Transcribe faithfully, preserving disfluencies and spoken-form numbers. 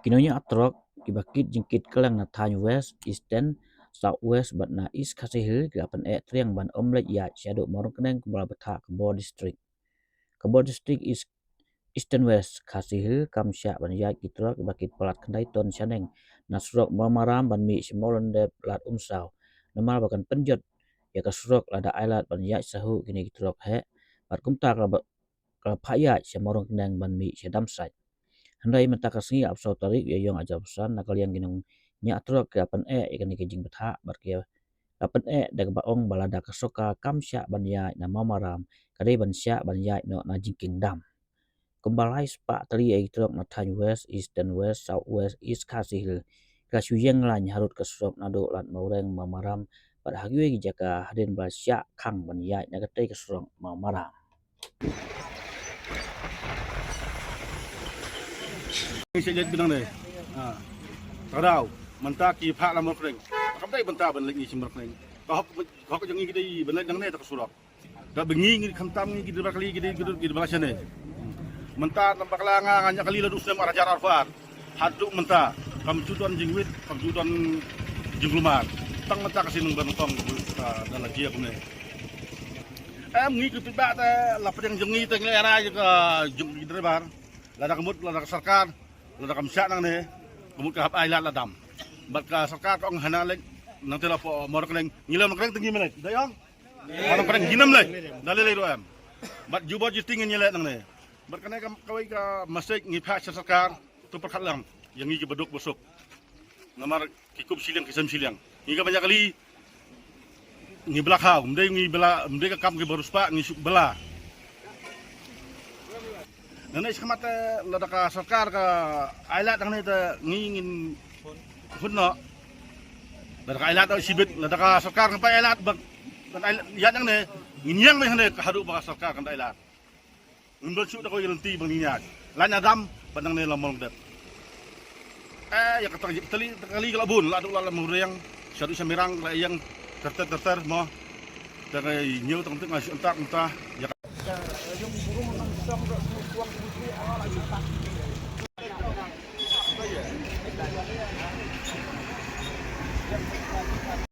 Ki nongñiah trok kiba kit jingkit kylleng na thaiñ West, Eastern, South West bad na East Khasi Hills ki la pyneh triang ban ym leit ïaid shaduh Mawryngkneng kumba la bthah ka Bor District. Ka Bor District East, Eastern West Khasi Hills kam shah ban ïaid ki trok kiba kit palat khyndai ton shaneng na surok Mawmaram ban mih sha Mawlyndep Lad Umsaw. Namar ba kan pynjot ïa ka surok lada ai lad ban ïaid sahuh kine ki trok heh bad kumta ka la ba ka la phah ïaid sha Mawryngkneng ban mih sha Damsait. Hynrei mynta ka sngi arphew saw tarik Ïaiong arhajar arphew san, na ka liang ki nongñiah trok ki la pyneh ïa kane ka jingbthah bad ki la pyneh da kaba ong ba lada ka sorkar kam shah ban ïaid na Mawmaram, ka dei ban shah ban ïaid noh na Jingkieng Dam. Kumba lai spah tylli ïa ki trok na thaiñ West, Eastern West, South West, East Khasi Hills ki la shu ïeng lain harud ka surok naduh Lad Mawreng, Mawmaram bad ha kiwei ki jaka hadien ba la shah khang ban ïaid na katei ka surok Mawmaram. Ngi shu leit bnang ne. Ha. Ka daw mynta ki phah na Mawryngkneng. Kam dei mynta ban leit ngi sha Mawryngkneng. Ka hok, ka hok jong ngi ki dei ban leit nangne ta ka surok. Ka ba ngi, ngi khamtam ngi ki dei ba kali, ki dei, ki dei, ki dei ba shane. Mynta na bakla nga, nga ñiah kali la du snem arhajar arphew ar. Haduh mynta kam ju don jingwit, kam ju don jingkulmar. Tang mynta ka sien nongpynïaid ka bun ka da la jia kumne. Em, ngi ki paidbah te la pdiang jong ngi te ngi la ïa rai ka jong ki driver. Lada ka mut, lada ka sorkar, lada kam shah nangne, ka mut ka hap ai lad la dam. Bad ka sorkar ka ong hana leit nangte la pdeng Mawryngkneng, ngi la Mawryngkneng te ngim leit. Da ïong? Mawryngkneng ngim leit. Da lei lei ruh em. Bad jubor jiti ngin ïaleh nangne. Bad kane ka kawei ka message ngi phah sha sorkar, to pyrkhat lang ïa ngi kiba duk ba suk. Namar ki kup shiliang ki sem shiliang. Ngi ka ba ñiah kali ngi bla khaw, ym dei ngi bla, ym dei ka kam kiba riewspah, ngi shu bla. Nangne shakhmat te lada ka sorkar ka ai lad nangne te ngi ngin hun noh. Lada ka ai lad shibit, lada ka sorkar kam ai lad bad kan ai lad nangne, ngin ïeng beit hangne haduh ba ka sorkar kan ai lad. Ngim don shuh da kawei ka lynti ba ngin ïaid. Lait na dam bad nangne la Mawlyndep. Eh, ïa kata ka tali, tali ka la bun, la duh la, la Mawreng, shaduh sha Mirang la ïeng ter ter ter ter mo. Da ka ñiew tang tang shu antak mynta. Ïa ka